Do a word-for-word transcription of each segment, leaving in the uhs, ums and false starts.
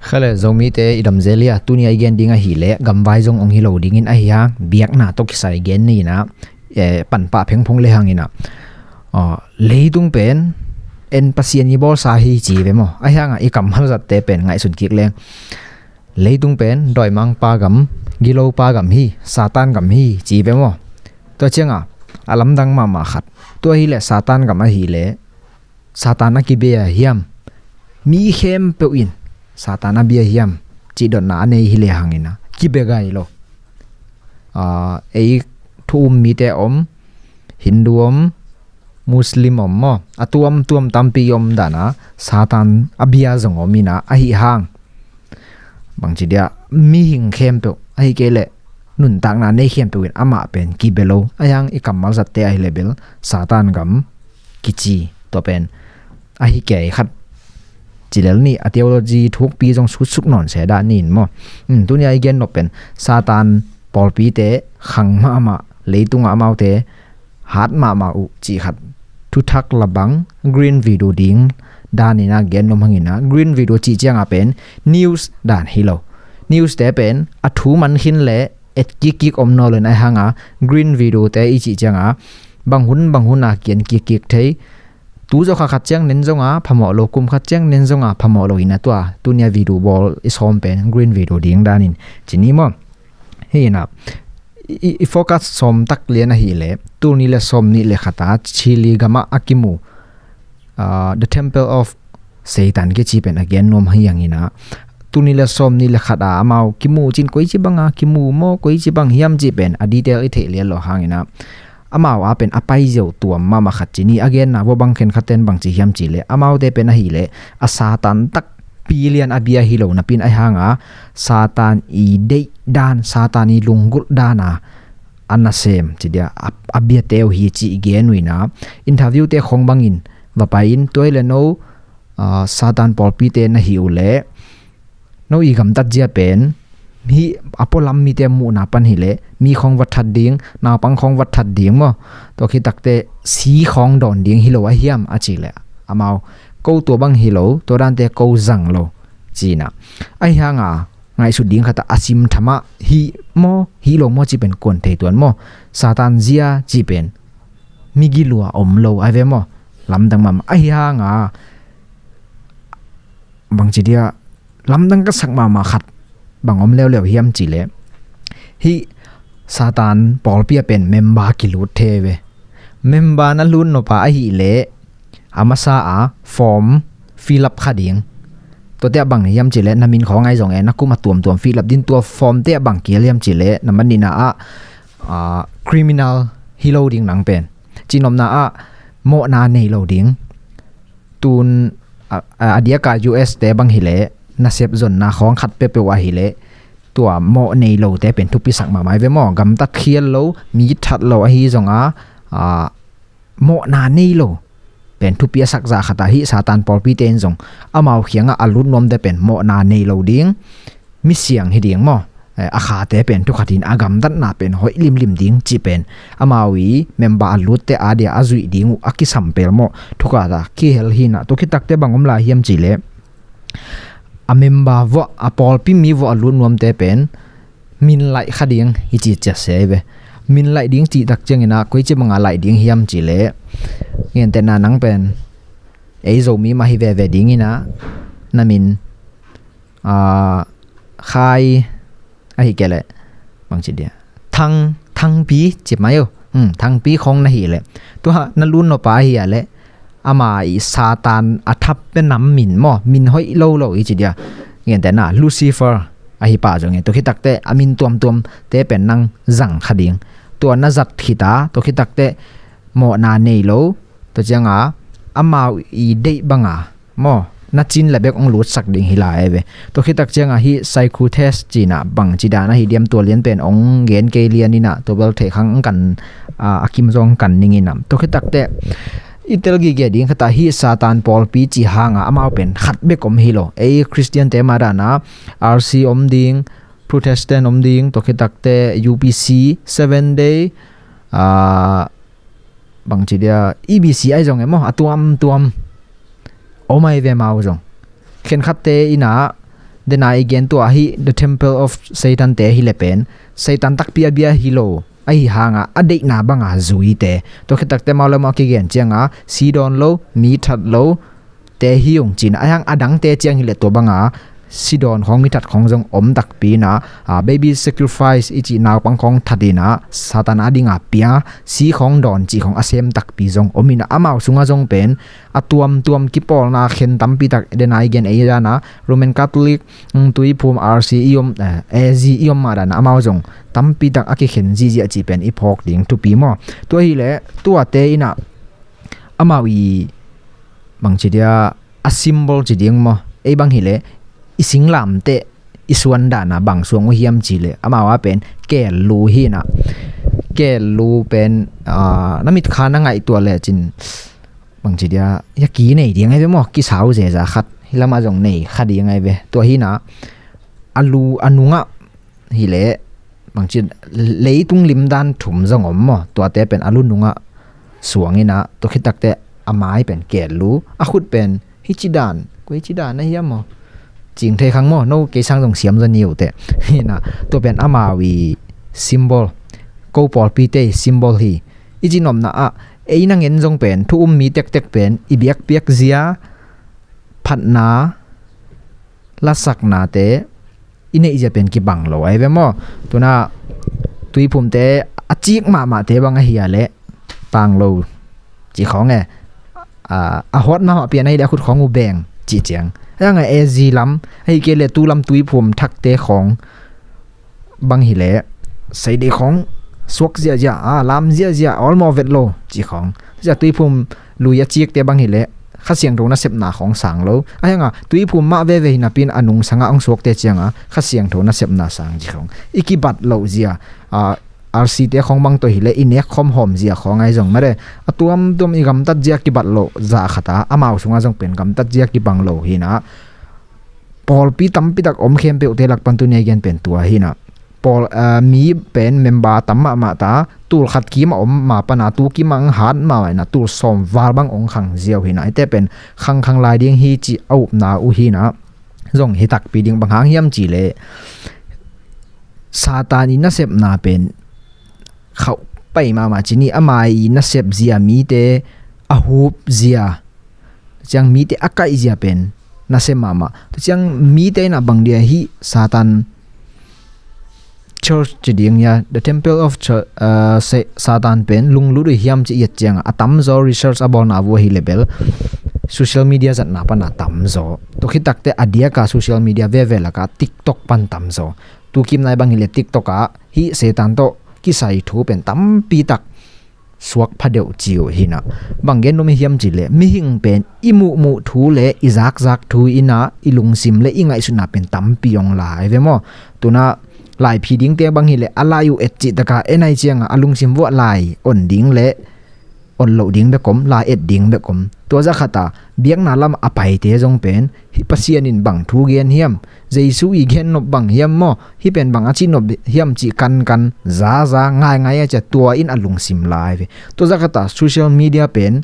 Khale Zomite i damzel hi a, tuni a i gen ding ahileh gamvai zong ong hi lo dingin ahi hang, biakna tawh kisai gen ni in ah, eh, panpah phengphung le hang in ah, ah, leitung pen en Pasian i bawlsa hi ci ve maw? Ahi hang a i kammal zatte pen ngaihsun kik leng, leitung pen dawimangpa gam, gilopa gam hi, Satan gam hi ci ve maw? Tua ciang a, a lamdang mahmah khat, tua hileh Satan gam ahileh Satan a kibia hiam? Mi khempeuh in Satan a bia hiam? Cih dotna a nei hi le hang in ah, kibia gai lo. Ah, ei thu um mite om, Hindu om, Muslim om maw, a tuamtuam tampi om dan a Satan a bia zong om in ah, ahi hang, bangci dia, mihing khempeuh, ahi kei leh nuntakna nei khempeuh in amah pen kibia lo. Ahi hang i kammal zatte ahileh bel Satan gam kici, tua pen ahi kei khat ci lel ni, a theology thukpi zong sutsuk nawn se dah ni in maw? Hmm, tuni a i gen nop pen Satan pawlpite khang mahmah, leitungah amaute hat mahmah uh cih khat thuthak labang green video ding dan in ah gen nuam hang in ah, green video cih ciang a pen news dan hi lo. News te pen a thu man khin leh et kikkik om nawn lo in, ahi hang a green video te i cih ciang a bang hun bang hun a kian kikkik thei. Tu zawh kha khat ciang nen zong a phamawh lo, kum khat ciang nen zong a phamawh lo in ah, tua tuni a video bawl i sawm pen green video ding dan in ci ni maw? Hi in ah, i, i focus sawm tak lian ahileh, tul nih le sawm nih le khat a Chile gam ah a kimu, ah, The Temple of Satan kici pen a gen nuam hi hang in ah, tul nih le sawm nih le khat a amau kimu cin, koici bang a kimu maw, koici bang hiam cih pen a detail i theih lian lo hang in ah, amau a pen a paiziau tuam mahmah khat ci ni. A genna vua bang khenkhat ten bangci hiam cih leh, amaute pen ahileh a Satan takpi lian a bia hi lo napi in, ahi hang a Satan i deih dan, Satan i lunggulh dan a a nasem ci dia, a, a biate uh hi cih gen uh in ah, interview te khawng bangin va pai in, tua hileh no, ah, Satan pawlpite na hi uh leh no i gamtat zia pen, hih a pualam mite muhna pan hileh mi khawng va that ding, naupang khawng va that ding maw? Tua khit takteh si khawng dawn ding hi lo a hiam a cih leh, amau, ko tua bang hi lo, tua dante ko zang lo ci in ah. Ahi hang a ngaihsut ding khat ah, a simtham ah hih maw, hih lo maw cih pen kuan thei tuan maw? Satan zia cih pen migilua om lo ai ve maw? Lamdang mahmah. Ahi hang a, bangci dia, lamdang ka sak mahmah khat bang om leuleu hiam cih leh, hih Satan pawlpi ah pen member kilut thei ve. Member na lut nop a ahileh, a masa a form fill up kha ding. Tuate ah bang hiam cih leh, na min khawng ahi zong e, na kum a tuamtuam fill up ding. Tua form te ah bang kihel hiam cih leh, na man nihna ah, ah, criminal hi lo ding nang pen. Cihnopna ah mawhna nei lo ding. Tun, a, a, a diak a U S te bang hileh, nasep zonna khawng khat peuhpeuh ahileh, tua mawh nei lote pen thupisak mahmah ai ve maw? Gamtat khial lo, mi that lo ahi zong a, a, mawhna nei lo pen thupi a sak zah khat ah, hih Satan pawlpite in zong amau kiangah a lut nuamte pen mawhna nei lo ding, misiang hi ding maw? Eh, a khate pen thukhat in, a gamtatna pen hoih limlim ding cih pen amau i member a lutte a dia a zuih ding uh a kisam pel maw? Thukhat a kihel hi in ah, tua khit takteh bang om lai hiam cih leh, a member vuah, a pawlpi mi vuah a lut nuamte pen min laih kha ding hi ci ciat se ai ve. Min laih ding cih tak ciangin ah, koici bang a laih ding hiam cih leh, gentehna nang pen ei Zomi mah hi veve ding in ah, na min, ah, Khai, ahi kei leh, bangci dia, Thang, Thangpi ci mai uh. Hmm, Thangpi khawng na hih leh, tua na lut nop a ahi a leh, ama i Satan a thap pia nam min maw, min hoih lo lo i ci dia, gentehna Lucifer ahi pah zong e, tua khit takteh a min tuamtuamte pen nang zang kha ding. Tua na zat khit a, tua khit takteh mawhna nei lo, tua ciang a amau i deih bang a maw, na cin leh bek ong lutsak ding hi lai ai ve. Tua khit tak ciang a, hih psycho test ci in ah bangci dan ahi diam, tua lian pen ong gen kei lian in ah, tua bel theih khang kan, ah, a kim zong kan ning in ah. Tua khit takteh i tel gige ding khat ah, hih Satan pawlpi ci hang a amau pen khat bek om hi lo. Ei Khristiante mah dan a R C om ding, Protestant om ding, tua khit takteh U P C, Seven Day, ah, bangci dia, E B C ahi zong e maw, a tuamtuam om ai ve amau zong. Khenkhatte in ah Dena i gen tua hi, the temple of Satan te hi le pen Satan takpi a bia hi lo ahi hanga a deihna banga zuite, tua khitakte mau le mau a kigen cianga si dawn lo, mi that lo te hi ung cina, a hiang a dangte ciang hi le tua banga si dawn khawng, mi that khawng zong om takpi ina, a, baby sacrifice i cih naupang khawng that ina Satan a dinga pia, si khawng dawn cih khawng a sem takpi zong om ina, amau sunga zong pen a tuamtuam kipawlna khen tampi tak, dena i gen ei dana Roman Catholic, mm, Tuiphum, R C i om, eh, A Z i om mah dana amau zong tampi tak a kikhen zihziah cih pen i phawk ding thupi maw. Tua hi le tuate ina amau i bangci dia a symbol ci ding maw, ei bang hi le i singlamteh i suan dana bang suang uh hiam ci le amau a pen kellu hi ina. Kellu pen, ah, na mitkha na ngaihtuah le cin bangci dia ya ki nei ding ai ve maw, kisau zeza khat hi lama zong nei kha ding ai ve. Tua hi ina a lu a nungah hi le bangci leitung limdan thum zong om maw, tuate pen a lu nungah suang ina, tua khitakte a mai pen kellu, a khut pen hici dan, kua hici dan na hiam maw, cing thei khang maw, no kei sang zong siam zaw ni uh teh. Hi ina, tua pen amau i symbol, ko pawlpite i symbol hi. I ci nopna ah ei na ngen zong pen thu um mi tektek pen i biakpiak zia, phatna, lasaknate i neih zia pen kibang lo ai ve maw. Tuna Tuiphumte a cik mahmahte bang ahi a le pang lo ci khawng e. A, a huat mahmah pian ahi le a khut khawng uh beng ci ciang. A hiang a A Z lam ahi kei le tu lam Tuiphum thakte khawng bang hi le seidei khawng suak ziahziah, a, lam ziahziah, awlmawh vet lo ci khawng. Zia Tuiphum lui a cikte bang hi le Kha Siangtho nasepna khawng sang lo. A hiang a Tuiphum mah veve hi napi in a nungsang a hong suakte ciang a Kha Siangtho nasepna sang ci khawng. I kibat loh zia, a, R C te khawng bang tawh hi le i nek khawmhawm zia khawng ai zong mare. A tuamtuam i gamtat zia kibat loh za khat a, amau sungah zong pen gamtat zia kibang lo hi ina. Pawlpi tampi tak om khempeuhte lak pan tuni a i gen pen tua hi ina. Pawl, ah, mi pen member tam mahmah ta, tul khat kim a om ma pana tu kim a ang hat mahmah ina, tul sawm val bang ong khang ziau hi ina. Ite pen khangkhang lai ding hi ci a upna uh hi ina. Zong hi takpi ding, bang hang hiam ci le Satan i nasepna pen khauh pai mahmah ci ni, ama i nasep zia mite a hup zia, ciang mite a kaih zia pen nasem mahmah. Tua ciang mite ina bang dia hi Satan church ci ding hia, the temple of church, uh, se-, Satan pen lunglut uh hiam ci i et ciang a tamzaw research a bawlna uh ahi le bel social media zatna pana tamzaw. Tua khit takte a diaka social media veve laka TikTok pan tamzaw. Tu kim nai bang hi le TikTok ah hi Satan tawh kisai thu pen tampi tak suak phadeuh ci uh hi ina. Bang gen nuam i hiam ci le mihing pen i muhmuh thu le i zakzak thu ina i lungsim le i ngaihsutna pen tampi ong lai ve maw. Tuna laiphi dingte bang hi le a lai uh et cih taka en ai cianga a lungsim vuah lai on ding le on loh ding bek om, lai et ding bek om. Tua za khata biakna lam a paite zong pen hi Pasian in bang thu gen hiam, Jesu i gen nop bang hiam maw, hi pen bang a ci nop hiam ci kankan zaza ngaingai a cia tua in a lungsim lai ve. Tua za khata social media pen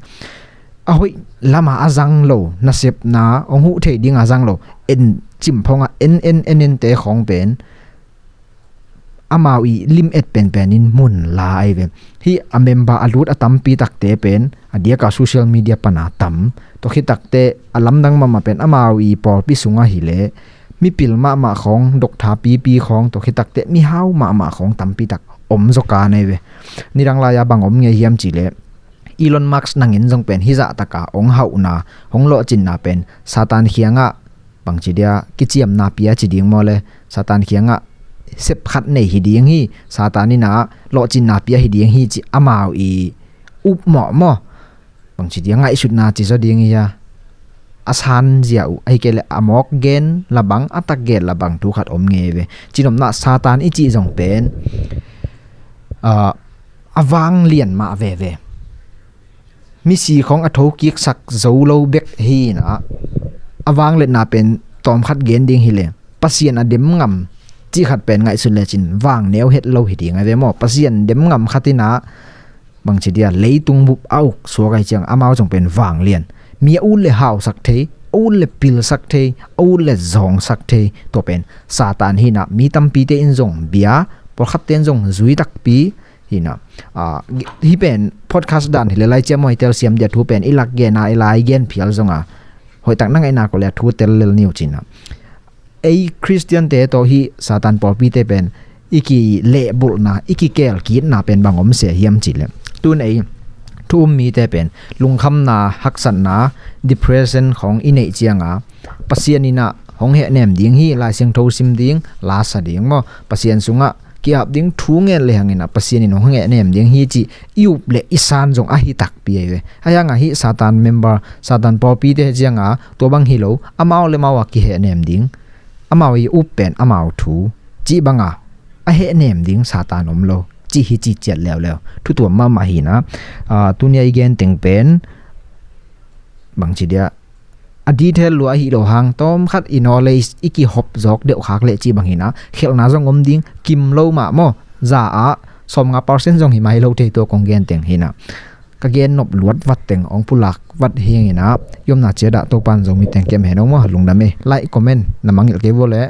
a hoih lama a zang lo, nasepna ong huh thei dinga zang lo, en cimphonga en en en en te khawng pen amau i lim et penpen in mun la ai ve. Hi a member a lut a tampi takte pen a diaka social media pana tam. Tua khit takte a lamdang mahmah pen amau i pawlpi sunga hi le mipil mahmah khawng, doktha pipi khawng, tua khit takte mihau mahmah khawng tampi tak om zaw ka nei ve. Nidang lai-a bang om ngei hiam ci le Elon Musk nangin zong pen hizah taka hong hauhna, hong lawhcinna pen Satan khiangah bangci dia kiciamna pia ci ding maw le, Satan khiangah sep khat nei hi ding hi, Satan ina lawhcinna pia hi ding hi ci amau i upmawh maw. Bangci dia ngaihsutna ci zaw ding hi a, a sanzia uh ahi kei le a mawk gen labang, a tak gen labang thu khat om ngei ve. Cinopna Satan i cih zong pen, ah, a vanglian mah veve. Misi khawng a thokiksak zo lo bek hi ina, a vangliatna pen tawmkhat gen ding hi le Pasian a dem ngam cih khat pen ngaihsut lecin vang neu het lo hi ding a ve maw. Pasian dem ngam khat ina bangci dia leitung bup a uk suak ai ciang amau zong pen vanglian, mi a ut le hausak thei, a ut le pilsak thei, a ut le zawngsak thei, tua pen Satan hi-in ah, mi tampite in zong bia, pawlkhatte in zong zui takpi hi-in ah. Ah, hih pen podcast dan hi leh, lai ciang maw, i telsiam ding a thu pen i lak gen a, i lai gen phial zong a, hoihtak na ngaihna koih leh a thu tel lel ni uh ci-in ah. Ei Khristiante tawh hih Satan pawlpite pen i kilehbulhna, i kikelkitna pen bang om se hiam cih leh, tu-in ei thu um mite pen lungkhamna, haksatna, depression khawng i neih ciang a, Pasian in ah hong hehnem ding hi, Lai Siangtho sim ding, la sa ding maw, Pasian sungah ki-ap ding, thu ngen le hang in ah Pasian in hong hehnem ding hi cih i up le i san zong ahi takpi ahi ve. Ahi hang a hih Satan member, Satan pawlpite ciang a, tua bang hi lo, amau le amau a kihehnem ding, amau i up pen amau thu cih bang a, a hehnem ding Satan om lo cih hi, cih ciat leuleu. Thu tuam mahmah hi-in ah, ah, tuni a i gen teng pen bangci dia, a detail lua ahi lo hang, tawmkhat i knowledge i kihop zawk deuh khak leh cih bang hi-in ah, khelhna zong om ding, kim lo mah maw, za ah sawmnga percent zong hi mai lo thei, tua kong gen teng hi-in ah. Ka gen nop luat vat teng hong pulak vat hi-ing in ah, i omna ciat ah Topa'n Zomi teng kem hen ong maw, lungdam ei. Like, comment na mangngilh kei vua leh.